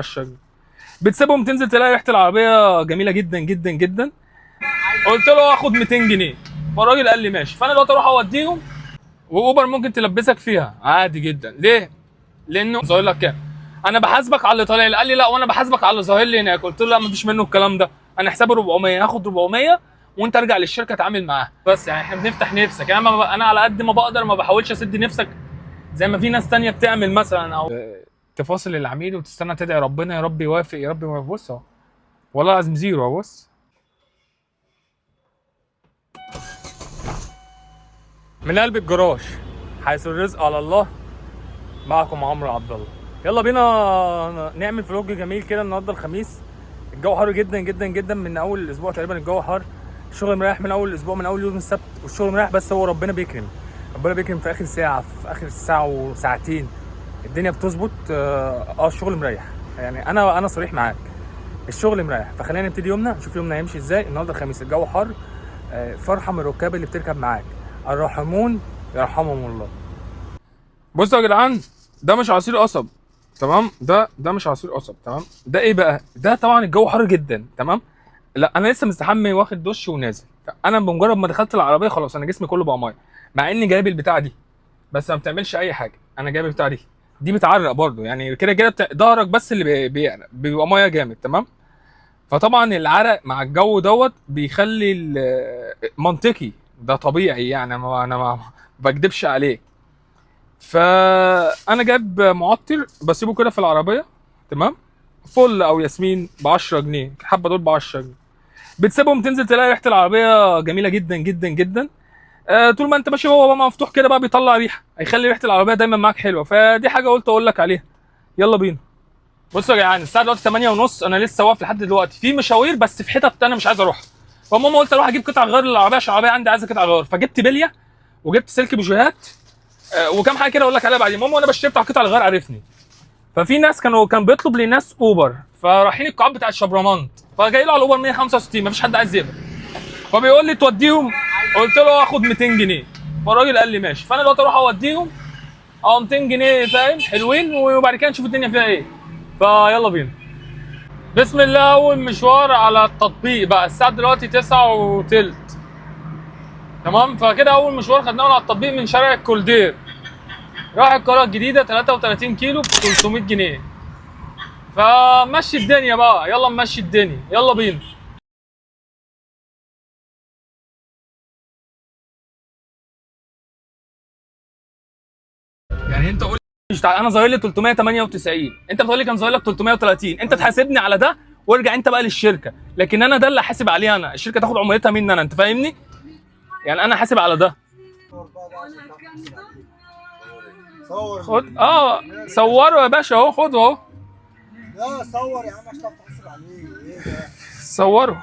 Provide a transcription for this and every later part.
10 جنيه بتسيبهم تنزل تلاقي ريحه العربية جميلة جدا جدا جدا. قلت له هاخد 200 جنيه، فالراجل قال لي ماشي. فانا دلوقتي اروح اوديهم، واوبر ممكن تلبسك فيها عادي جدا. ليه؟ لانه ظاهر لك كام. انا بحاسبك على اللي طالع لي. قال لي لا وانا بحاسبك على اللي ظاهر لي هناك. قلت له لا مفيش منه الكلام ده، انا حسابي 400، هاخد 400 وانت ارجع للشركة اتعامل معاها. بس يعني احنا بنفتح نفسك يعني، انا على قد ما بقدر ما بحاولش اسد نفسك زي ما في ناس تانية بتعمل مثلا، او تفاصل العميل وتستنى تدعي ربنا يا رب يوافق يا رب يوافق. بص اهو والله العظيم zero اهو. بص من قلب الجراج حيث الرزق على الله، معكم عمرو عبد الله. يلا بينا نعمل vlog جميل كده النهارده الخميس. الجو حر جدا جدا جدا من اول الاسبوع تقريبا، الجو حر، الشغل مريح من اول الاسبوع، من اول يوم السبت والشغل مريح. بس هو ربنا بيكرم، ربنا بيكرم في اخر ساعة، في اخر ساعة وساعتين الدنيا بتظبط. الشغل مريح يعني، انا صريح معاك، الشغل مريح. فخلينا نبتدي يومنا، نشوف يومنا هيمشي ازاي. النهارده الخميس، الجو حر. فرحه من الركاب اللي بتركب معاك، الراحمون يرحمهم الله. بصوا يا جدعان، ده مش عصير قصب، تمام؟ ده مش عصير قصب، تمام؟ ده ايه بقى؟ ده طبعا الجو حر جدا، تمام؟ لا انا لسه مستحمي واخد دش ونازل. انا بمجرد ما دخلت العربية خلاص انا جسمي كله بقى مية، مع اني جايب البتاعه دي بس ما بتعملش اي حاجة. انا جايب البتاعه دي بتعرق برضو يعني، كده كده ظهرك بس اللي بيعرق، بيبقى مية جامد، تمام؟ فطبعا العرق مع الجو دوت بيخلي منطقي، ده طبيعي يعني، انا ما بكدبش عليك. فانا جايب معطر بسيبه كده في العربية، تمام؟ فل او ياسمين ب 10 جنيه، الحبة دول ب 10 جنيه. بتسيبهم تنزل تلاقي ريحه العربية جميلة جدا جدا جدا. طول ما انت ماشي هو بقى مفتوح كده بقى بيطلع ريحه، هيخلي ريحه العربية دايما معاك حلوة. فدي حاجة قلت اقول لك عليها. يلا بينا. بصوا يا جدعان، الساعة دلوقتي 8:30، انا لسه واقف لحد دلوقتي في مشاوير بس في حتت انا مش عايز اروحها. فالمهم قلت اروح اجيب قطع غيار للعربية عشان العربية عندي عايزه قطع غيار. فجبت بليه وجبت سلك بوجيهات، وكام حاجة كده اقول لك عليها بعدين. المهم وانا بشتري بتاع قطع الغيار عرفني. ففي ناس كان بيطلب لناس اوبر، فرايحين القاعات بتاعت شبرمنت، فجاي له على الاوبر 165، مفيش حد عايز يقبل. فبيقول لي توديهم، قلت له هاخد 200 جنيه، فالراجل قال لي ماشي. فانا دلوقتي اروح اوديهم 200 جنيه فاهم، حلوين، وبعد كده نشوف الدنيا فيها ايه. فيلا بينا بسم الله. اول مشوار على التطبيق بقى، الساعة دلوقتي 9:20، تمام؟ فكده اول مشوار خدناه على التطبيق من شارع الكولدير، راح القاهرة الجديدة 33 كيلو ب 300 جنيه. فمشي الدنيا بقى، يلا نمشي الدنيا، يلا بينا. يعني انت قول مش انا ظاهر لي 398، انت بتقول لي كان ظاهر لك 330، انت تحاسبني على ده وارجع انت بقى للشركة، لكن انا ده اللي حاسب عليه انا، الشركة تاخد عمولتها مني انا، انت فاهمني؟ يعني انا حاسب على ده. صور. خد صوره يا باشا اهو، خده اهو. لا صور يا عم عشان تعرف تحاسب عليه. ايه ده؟ صوره.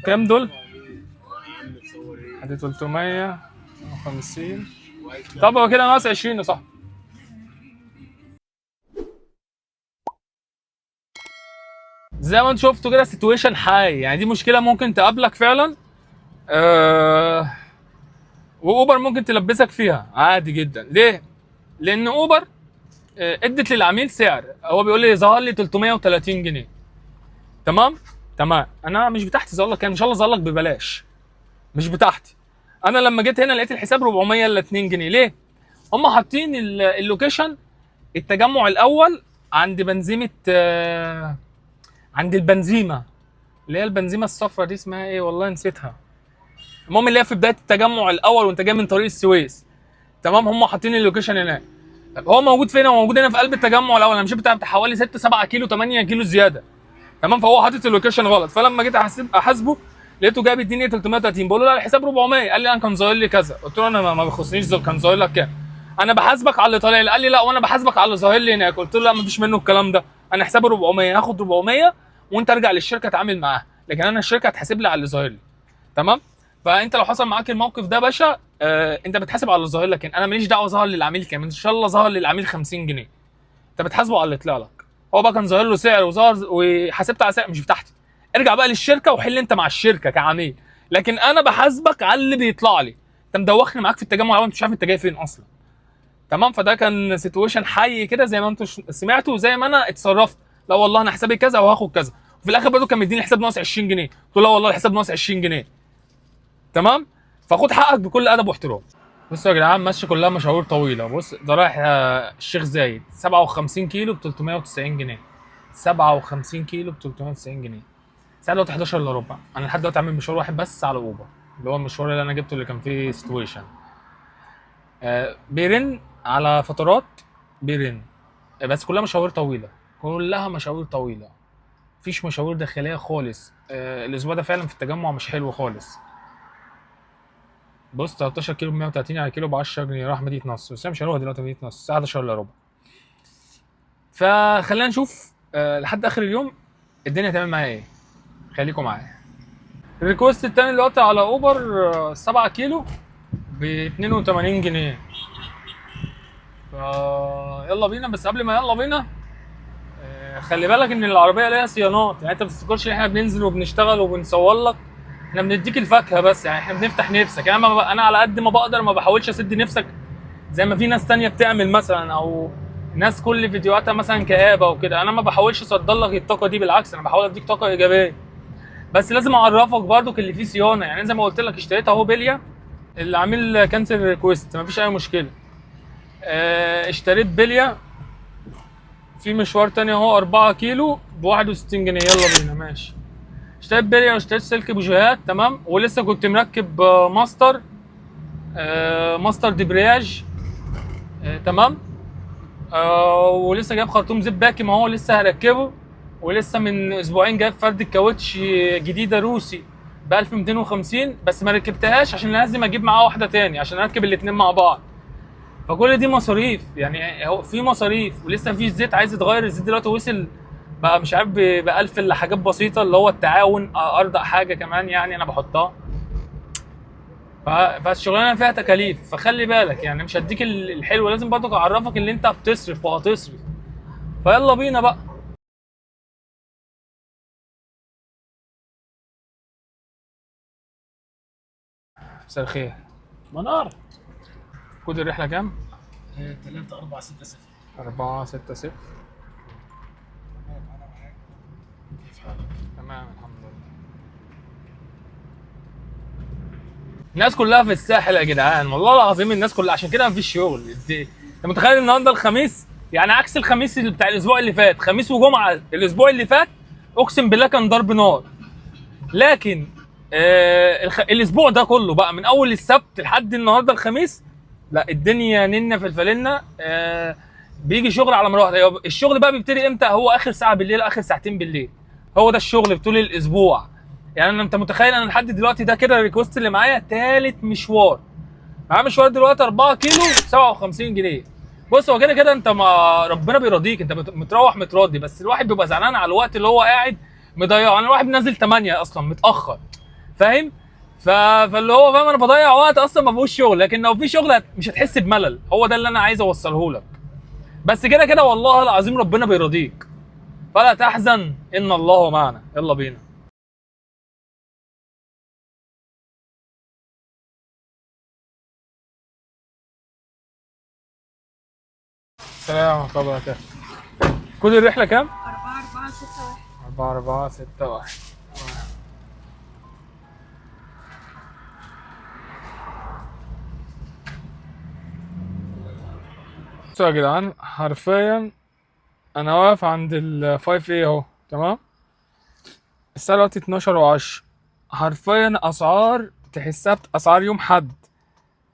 كام دول؟ ادي 350. طب هو كده ناقص 20 يا صاحبي. زي ما انتم شفتوا كده situation حي، يعني دي مشكلة ممكن تقابلك فعلا. واوبر ممكن تلبسك فيها عادي جدا. ليه؟ لان اوبر ادت للعميل سعر، هو بيقول لي ظهر لي 330 جنيه، تمام؟ تمام. انا مش بتاعتي ظهر لك، ان شاء الله ظهر لك ببلاش، مش بتاعتي. انا لما جيت هنا لقيت الحساب 400 الا 2 جنيه. ليه؟ هم حاطين ال location التجمع الاول عند بنزيمه، عند البنزيمه اللي هي البنزيمه الصفراء دي، اسمها ايه والله نسيتها. المهم اللي هي في بداية التجمع الاول وانت جاي من طريق السويس، تمام؟ هم حاطين ال location هناك. طب هو موجود فين؟ هو موجود هنا في قلب التجمع الاول. انا مشيت بتاع حوالي 6 7 كيلو 8 كيلو زيادة، تمام؟ فهو حاطط ال location غلط. فلما جيت احاسبه لقيته جايب اديني 330، بقول له لا الحساب 400، قال لي انا كان ظاهر لي كذا. قلت له انا ما بيخصنيش كان ظاهر لك كام، انا بحاسبك على اللي طالع لي. قال لي لا وانا بحاسبك على اللي ظاهر لي هناك. قلت له لا مفيش منه الكلام ده، انا حسابي 400، هاخد 400 وانت ارجع للشركة اتعامل معاها، لكن انا الشركة هتحاسب لي على اللي ظاهر لي، تمام؟ فانت لو حصل معاك الموقف ده يا باشا، انت بتحاسب على اللي ظاهر لك، انا ماليش دعوه ظهر للعميل كام، ان شاء الله ظهر للعميل 50 جنيه، انت بتحاسبه على اللي طلع لك. هو بقى كان ظاهر له سعر وظهر وحاسبت على سعر مش بتاعتي، ارجع بقى للشركة وحل انت مع الشركة كعميل، لكن انا بحاسبك على اللي بيطلع لي. انت مدوخني معاك في التجمع الاول، انت مش عارف انت جاي فين اصلا، تمام؟ فده كان situation حي كده زي ما انتم سمعتوا وزي ما انا اتصرفت. لا والله انا حسابي كذا وهاخد كذا. وفي الاخر برضه كان مديني الحساب ناقص 20 جنيه، قلت له لا والله الحساب ناقص 20 جنيه. تمام؟ فخد حقك بكل ادب واحترام. بصوا يا جدعان، ماشي كلها مشاوير طويلة. بص ده رايح الشيخ زايد 57 كيلو ب 390 جنيه. 57 كيلو ب 390 جنيه. الساعة دلوقتي 11 الا ربع. انا لحد دلوقتي عامل مشوار واحد بس على اوبر، اللي هو المشوار اللي انا جبته اللي كان فيه situation. بيرن على فترات، بيرن، بس كلها مشاوير طويلة، كلها مشاوير طويلة، مفيش مشاوير داخلية خالص. الاسبوع ده فعلا في التجمع مش حلو خالص. بص 13 كيلو ب 130 على كيلو ب 10 جنيه، راح مدينة نصر، بس انا مش هروح دلوقتي مدينة نصر، الساعة 11 الا ربع. فخلينا نشوف لحد اخر اليوم الدنيا هتعمل معايا ايه. خليكم معايا. ال request التاني دلوقتي على اوبر، 7 كيلو ب 82 جنيه. فيلا بينا. بس قبل ما يلا بينا، خلي بالك ان العربية ليها صيانات، يعني انت ما تفتكرش ان احنا بننزل وبنشتغل وبنصور لك، احنا بنديك الفاكهة بس، يعني احنا بنفتح نفسك. يعني انا على قد ما بقدر ما بحاولش اسد نفسك زي ما في ناس تانية بتعمل مثلا، او ناس كل فيديوهاتها مثلا كآبه وكده. انا ما بحاولش اصدر لك الطاقة دي، بالعكس انا بحاول اديك طاقة ايجابية، بس لازم اعرفك برضك اللي فيه صيانة. يعني زي ما قلت لك اشتريت اهو بليه، العميل cancel request، مفيش اي مشكلة. اشتريت بليه في مشوار تاني اهو 4 كيلو ب 61 جنيه، يلا بينا ماشي. اشتريت بليه واشتريت سلك بوجيهات، تمام. ولسه كنت مركب ماستر دبرياج، تمام. ولسه جايب خرطوم زيت باكي، ما هو لسه هركبه. ولسه من اسبوعين جايب فرد الكاوتش جديدة روسي ب 1250، بس ما ركبتهاش عشان لازم اجيب معاه واحدة تاني عشان اركب الاتنين مع بعض. فكل دي مصاريف، يعني هو في مصاريف. ولسه في زيت عايز يتغير، الزيت دلوقتي وصل بقى مش عارف ب 1000 الا حاجات بسيطة، اللي هو التعاون، ارضى حاجة كمان يعني انا بحطها. فالشغلانه فيها تكاليف، فخلي بالك، يعني مش هديك الحلو، لازم برضك اعرفك اللي انت بتصرف وهتصرف. فيلا بينا بقى. مساء الخير. منار. كود الرحلة كام؟ 3 4 6 0. 4 6 0. كيف حالك؟ تمام الحمد لله. الناس كلها في الساحل يا جدعان، والله العظيم الناس كلها، عشان كده مفيش شغل. انت متخيل النهارده الخميس، يعني عكس الخميس اللي بتاع الاسبوع اللي فات، خميس وجمعه الاسبوع اللي فات اقسم بالله كان ضرب نار. لكن الاسبوع ده كله بقى من اول السبت لحد النهارده الخميس، لا الدنيا ننه في الفلنه. بيجي شغل على مراحل. الشغل بقى بيبتدي امتى؟ هو اخر ساعة بالليل، اخر ساعتين بالليل، هو ده الشغل طول الاسبوع. يعني انت متخيل انا لحد دلوقتي ده كده ال request اللي معايا تالت مشوار، معايا مشوار دلوقتي 4 كيلو 57 جنيه. بص هو كده كده انت ما ربنا بيرضيك، انت متروح متراضي، بس الواحد بيبقى زعلان على الوقت اللي هو قاعد مضيعة. انا الواحد نازل 8 اصلا متاخر، فاهم؟ فاللي هو فاهم انا بضيع وقت اصلا ما فيهوش شغل، لكن لو في شغل مش هتحس بملل. هو ده اللي انا عايز اوصله لك. بس كده كده والله العظيم ربنا بيرضيك، فلا تحزن ان الله معنا. يلا بينا. السلام ورحمة الله وبركاته. كود الرحلة كام؟ 4 4 6 1. 4 4 6 1. بصوا يا جدعان، حرفيا انا واقف عند ال 5 A اهو، تمام؟ الساعة دلوقتي 12:10. حرفيا اسعار تحسها اسعار يوم حد.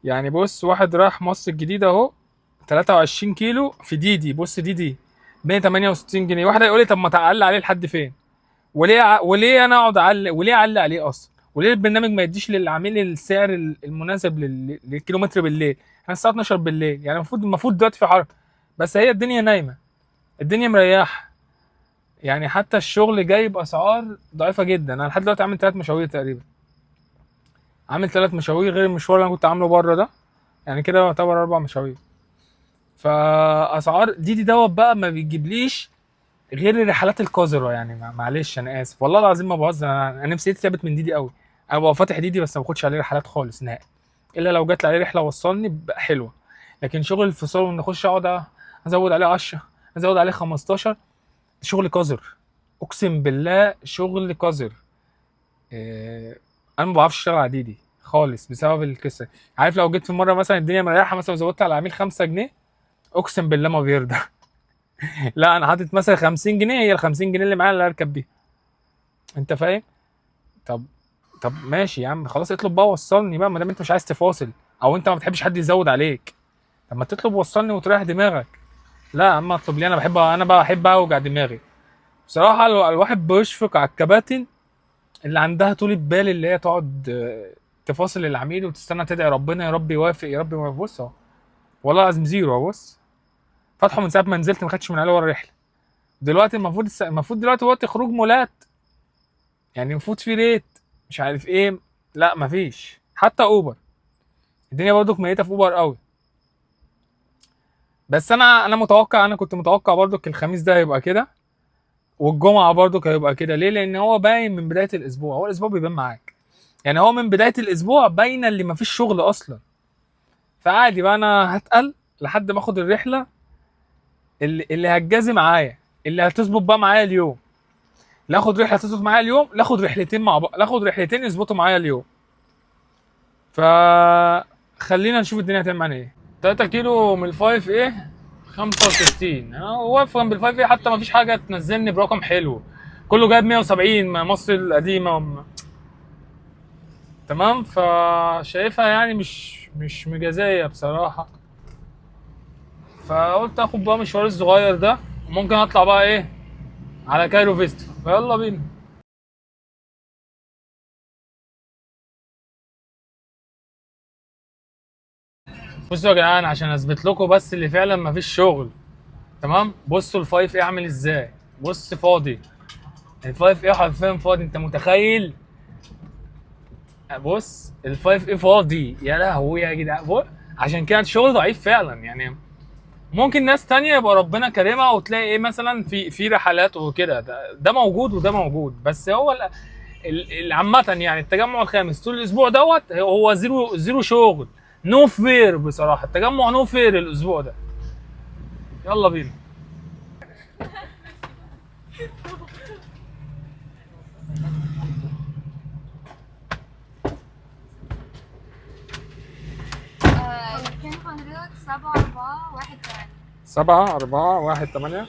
يعني بص، واحد راح مصر الجديدة اهو 23 كيلو في ديدي، بص ديدي 168 جنيه. واحد هيقول لي طب ما تعلي عليه لحد فين؟ وليه انا اقعد اعلي؟ وليه اعلي عليه اصلا؟ وليه البرنامج ما يديش للعميل السعر المناسب للكيلومتر بالليل؟ احنا الساعة 12 بالليل، يعني المفروض دلوقتي في حركة، بس هي الدنيا نايمة، الدنيا مريحه. يعني حتى الشغل جايب اسعار ضعيفة جدا. انا لحد دلوقتي عامل 3 مشاوير تقريبا، عامل 3 مشاوير غير المشوار اللي انا كنت عامله بره ده، يعني كده يعتبر 4 مشاوير. فاسعار دي دوت بقى ما بيجيبليش غير الرحلات القذرة. يعني معلش انا اسف والله العظيم ما بهزر، انا نفسيتي تعبت من ديدي قوي. انا ببقى فاتح ديدي بس ما باخدش عليه رحلات خالص نهائي، الا لو جات لي عليه رحله وصلني بقى حلوة. لكن شغل الفصال وان اخش اقعد ازود عليه 10، ازود عليه 15، شغل قذر، اقسم بالله شغل قذر. انا ما بعرفش اشتغل على ديدي خالص بسبب القصة. عارف لو جيت في مرة مثلا الدنيا مريحه مثلا وزودت على العميل 5 جنيه، اقسم بالله ما بيرضى. لا انا حاطط مثلا 50 جنيه، هي ال 50 جنيه اللي معايا اللي هركب بيها، انت فاهم؟ طب ماشي يا عم، خلاص اطلب بقى وصلني بقى، ما دام انت مش عايز تفاصل او انت ما بتحبش حد يزود عليك، طب ما تطلب وصلني وتريح دماغك. لا يا عم اطلب ليه، انا بحب اوجع دماغي بصراحة. الواحد بيشفق على الكباتن اللي عندها طولة بال، اللي هي تقعد تفاصل العميل وتستنى تدعي ربنا يا رب يوافق يا رب يوافق. بص اهو والله العظيم zero اهو، بص فاتحة من ساعة ما نزلت ما خدتش من عليه ولا رحله. دلوقتي المفروض دلوقتي وقت خروج مولات، يعني المفروض في rate مش عارف ايه، لا مفيش. حتى اوبر الدنيا برضك ميته في اوبر قوي. بس انا متوقع، انا كنت متوقع برضك الخميس ده هيبقى كده والجمعة برضك هيبقى كده. ليه؟ لان هو باين من بداية الاسبوع، هو الاسبوع بيبان معاك، يعني هو من بداية الاسبوع باينة اللي مفيش شغل اصلا. فعادي بقى انا هتقل لحد ما اخد الرحلة اللي هتجازي معايا، اللي هتظبط بقى معايا اليوم. لا اخد رحله تظبط معايا اليوم، لا اخد رحلتين مع بعض، لا اخد رحلتين يظبطوا معايا اليوم. فخلينا نشوف الدنيا هتعمل معانا ايه. 3 كيلو من ال five A 65، انا واقف جنب ال five A حتى ما فيش حاجة تنزلني برقم حلو، كله جايب 170 مصر القديمة تمام. فشايفها يعني مش مجازية بصراحة، فقلت اخد بقى مشوار الصغير ده وممكن اطلع بقى ايه على Cairo Festival. فيلا بينا. بصوا يا جدعان عشان اثبت لكم بس اللي فعلا مفيش شغل تمام. بصوا ال five A عامل ازاي، بص فاضي، ال five A حرفيا فاضي، انت متخيل؟ بص ال five A فاضي يا لهوي يا جدعان. عشان كده الشغل ضعيف فعلا. يعني ممكن ناس تانية يبقى ربنا كريمها وتلاقي ايه مثلا في رحلات وكده، ده موجود وده موجود، بس هو عامة يعني التجمع الخامس طول الاسبوع دوت هو zero شغل، no fare بصراحة، التجمع no fare الاسبوع ده. يلا بينا. كان حضرتك 7 4 1 8. 7 4 1 8.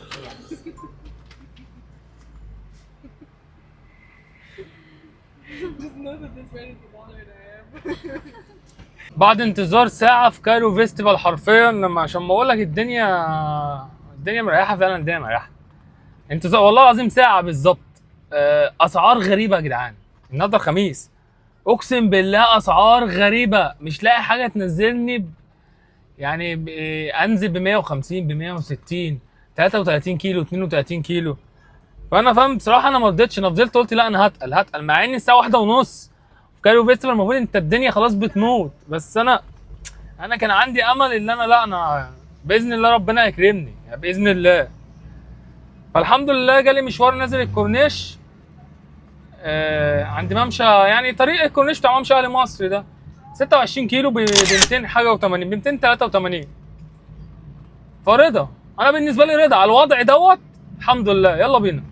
بعد انتظار ساعة في Cairo Festival حرفيا، لما عشان ما اقول لك الدنيا مريحة فعلا، الدنيا مريحة. انتظار والله العظيم ساعة بالظبط. اسعار غريبة يا جدعان، النهارده الخميس اقسم بالله اسعار غريبة، مش لاقي حاجة تنزلني يعني انزل ب 150 ب 160، 33 كيلو، 32 كيلو. فانا فاهم بصراحة انا ما رضيتش، انا فضلت قلت لا انا هتقل مع ان الساعة 1:30 في Cairo Festival المفروض انت الدنيا خلاص بتموت، بس انا كان عندي امل ان انا لا انا باذن الله ربنا يكرمني يعني باذن الله. فالحمد لله جالي مشوار نازل الكورنيش، عند ممشى، يعني طريق الكورنيش بتاع ممشى اهل مصر ده 26 كيلو ب 200 حاجة و80، ب 283. فرضا انا بالنسبة لي رضا على الوضع دوت الحمد لله. يلا بينا.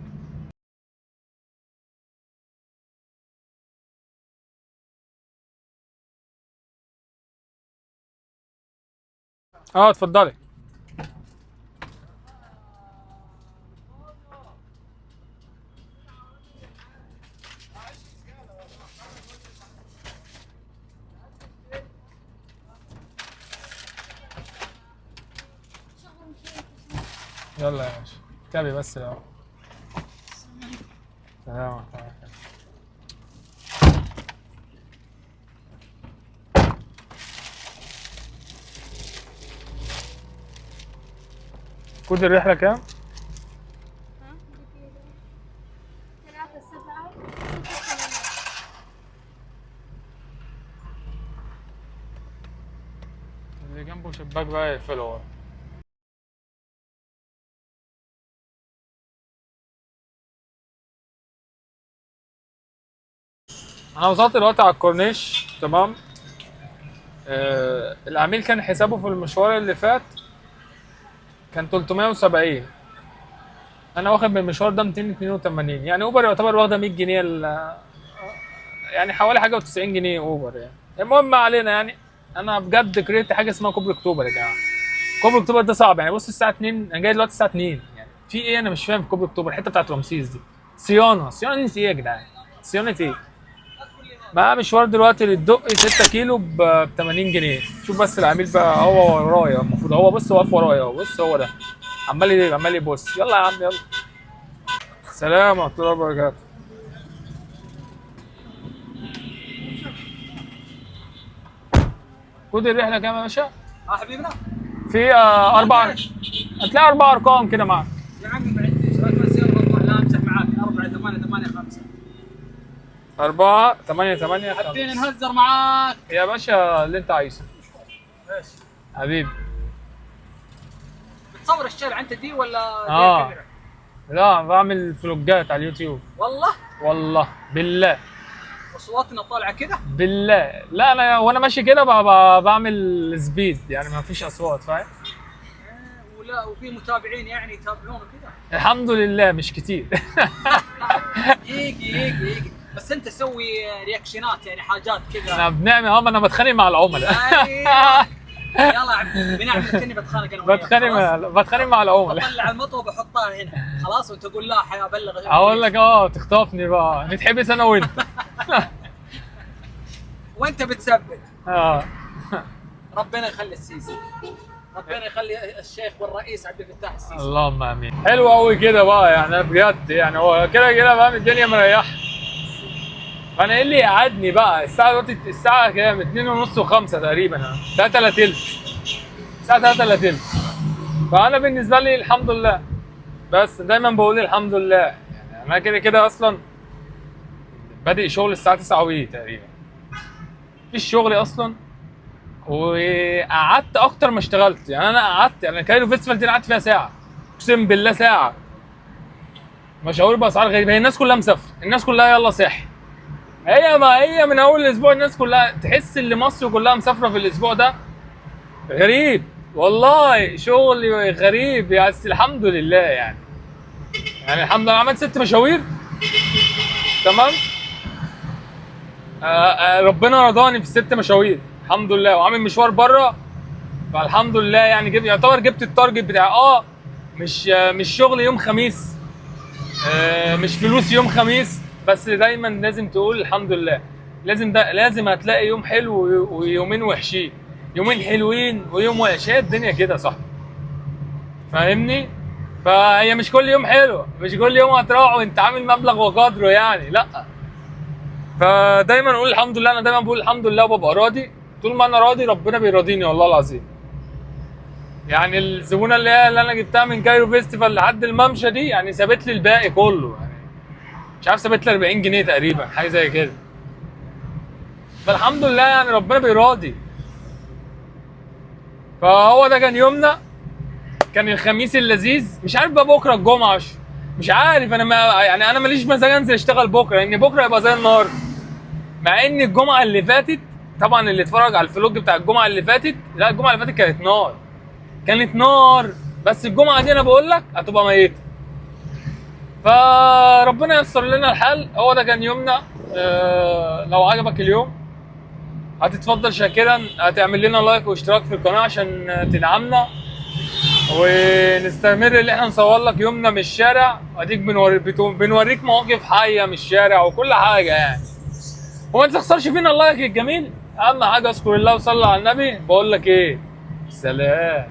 اتفضلي. يلا يا باشا كابي بس الاول. سلام عليكم. كود الرحلة كام؟ 3 7 0 8. اللي جنبه شباك بقى يقفله ورا. انا وصلت دلوقتي على الكورنيش تمام. العميل كان حسابه في المشوار اللي فات كان 370، انا واخد من المشوار ده 282، يعني اوبر يعتبر واخده 100 جنيه يعني حوالي حاجة و90 جنيه اوبر يعني. المهم ما علينا، يعني انا بجد كرهت حاجة اسمها كوبري اكتوبر يا جماعة. كوبري اكتوبر ده صعب يعني. بص الساعة 2، انا جاي دلوقتي الساعة 2، يعني في ايه انا مش فاهم. في كوبري اكتوبر الحتة بتاعت رمسيس دي صيانة، صيانة ايه يا جدعان؟ صيانة ايه؟ بقى مشوار دلوقتي للدقي 6 كيلو ب 80 جنيه. شوف بس العميل بقى هو ورايا، المفروض هو بص واقف ورايا اهو، بص هو ده عمال يبص. يلا يا عم يلا. سلام ورحمة الله وبركاته. كود الرحلة كام يا باشا؟ اه حبيبنا في اربع، هتلاقي اربع ارقام كده معاك. يا عمي ما عنديش رقم السيارة، بطلع لا امزح معاك. 4 8 8 5 4 8 8 حابين 5. نهزر معاك يا باشا اللي انت عايزه ماشي. حبيبي. بتصور الشارع انت دي ولا زي آه. الكاميرا؟ لا بعمل فلوجات على اليوتيوب. والله والله بالله وصوتنا طالعه كده بالله. لا انا وانا ماشي كده بعمل speed يعني، ما فيش اصوات فاهم. ولا وفي متابعين يعني يتابعون كده؟ الحمد لله مش كتير. يجي يجي يجي، بس انت سوي رياكشنات يعني حاجات كذا. انا بنعمل اه، ما انا بتخانق مع العملاء. أيوة. يلا يا عم بنعمل كاني بتخانق انا وياك. بتخانق مع العملاء. بطلع المطوه بحطها هنا خلاص، وانت تقول لا حابلغ. اقول لك تخطفني بقى، نتحبس انا وانت. وانت بتثبت. اه ربنا يخلي السيسي، ربنا يخلي الشيخ والرئيس عبد الفتاح السيسي. اللهم امين. حلو قوي كده بقى يعني بجد، يعني هو كده كده بقى الدنيا مريحه. فانا ايه اللي يقعدني بقى؟ الساعة دلوقتي الساعة كام؟ 2:30 و5 تقريبا، 2:45، الساعة 2:45. فانا بالنسبة لي الحمد لله، بس دايما بقول الحمد لله يعني. انا كده كده اصلا بادئ شغل الساعة 9 وي تقريبا، مفيش شغل اصلا، وقعدت اكتر ما اشتغلت يعني. انا قعدت يعني Cairo Festival دي قعدت فيها ساعة، اقسم بالله ساعة. مشاوير باسعار غريبة، هي الناس كلها مسافرة، الناس كلها يلا ساحل. هي ما هي من اول الاسبوع الناس كلها تحس ان مصر كلها مسافرة في الاسبوع ده. غريب والله، شغل غريب يا بس الحمد لله يعني. يعني الحمد لله عملت 6 مشاوير تمام. ربنا رضاني في 6 مشاوير الحمد لله، وعامل مشوار بره فالحمد لله يعني. جبت يعتبر جبت ال target بتاع مش شغل يوم خميس، مش فلوس يوم خميس، بس دايما لازم تقول الحمد لله. لازم ده لازم هتلاقي يوم حلو ويومين وحشين، يومين حلوين ويوم وحش، هي الدنيا كده صح فاهمني؟ فهي مش كل يوم حلو، مش كل يوم هتروح وانت عامل مبلغ وقدره يعني، لا. فدايما اقول الحمد لله، انا دايما بقول الحمد لله وببقى راضي. طول ما انا راضي ربنا بيراضيني والله العظيم. يعني الزبونه اللي هي اللي انا جبتها من Cairo Festival لحد الممشى دي يعني سابت لي الباقي كله، يعني مش عارف سابت لي 40 جنيه تقريبا حاجة زي كده. فالحمد لله يعني ربنا بيراضي. فهو ده كان يومنا، كان الخميس اللذيذ. مش عارف بقى بكره الجمعة، مش عارف انا، ما يعني انا ماليش مزاج انزل اشتغل بكره، لان بكره يبقى زي النهارده. مع ان الجمعة اللي فاتت طبعا اللي اتفرج على ال vlog بتاع الجمعة اللي فاتت، لا الجمعة اللي فاتت كانت نار، كانت نار. بس الجمعة دي انا بقول لك هتبقى ميته. فربنا ييسر لنا الحال. هو ده كان يومنا. لو عجبك اليوم هتتفضل شاكرا هتعمل لنا like واشتراك في القناة عشان تدعمنا ونستمر اللي احنا نصور لك يومنا من الشارع. اديك بنوريك مواقف حيه من الشارع وكل حاجة يعني. وما تخسرش فينا ال like الجميل. اهم حاجة اذكر الله وصلي على النبي. بقول لك ايه، سلام.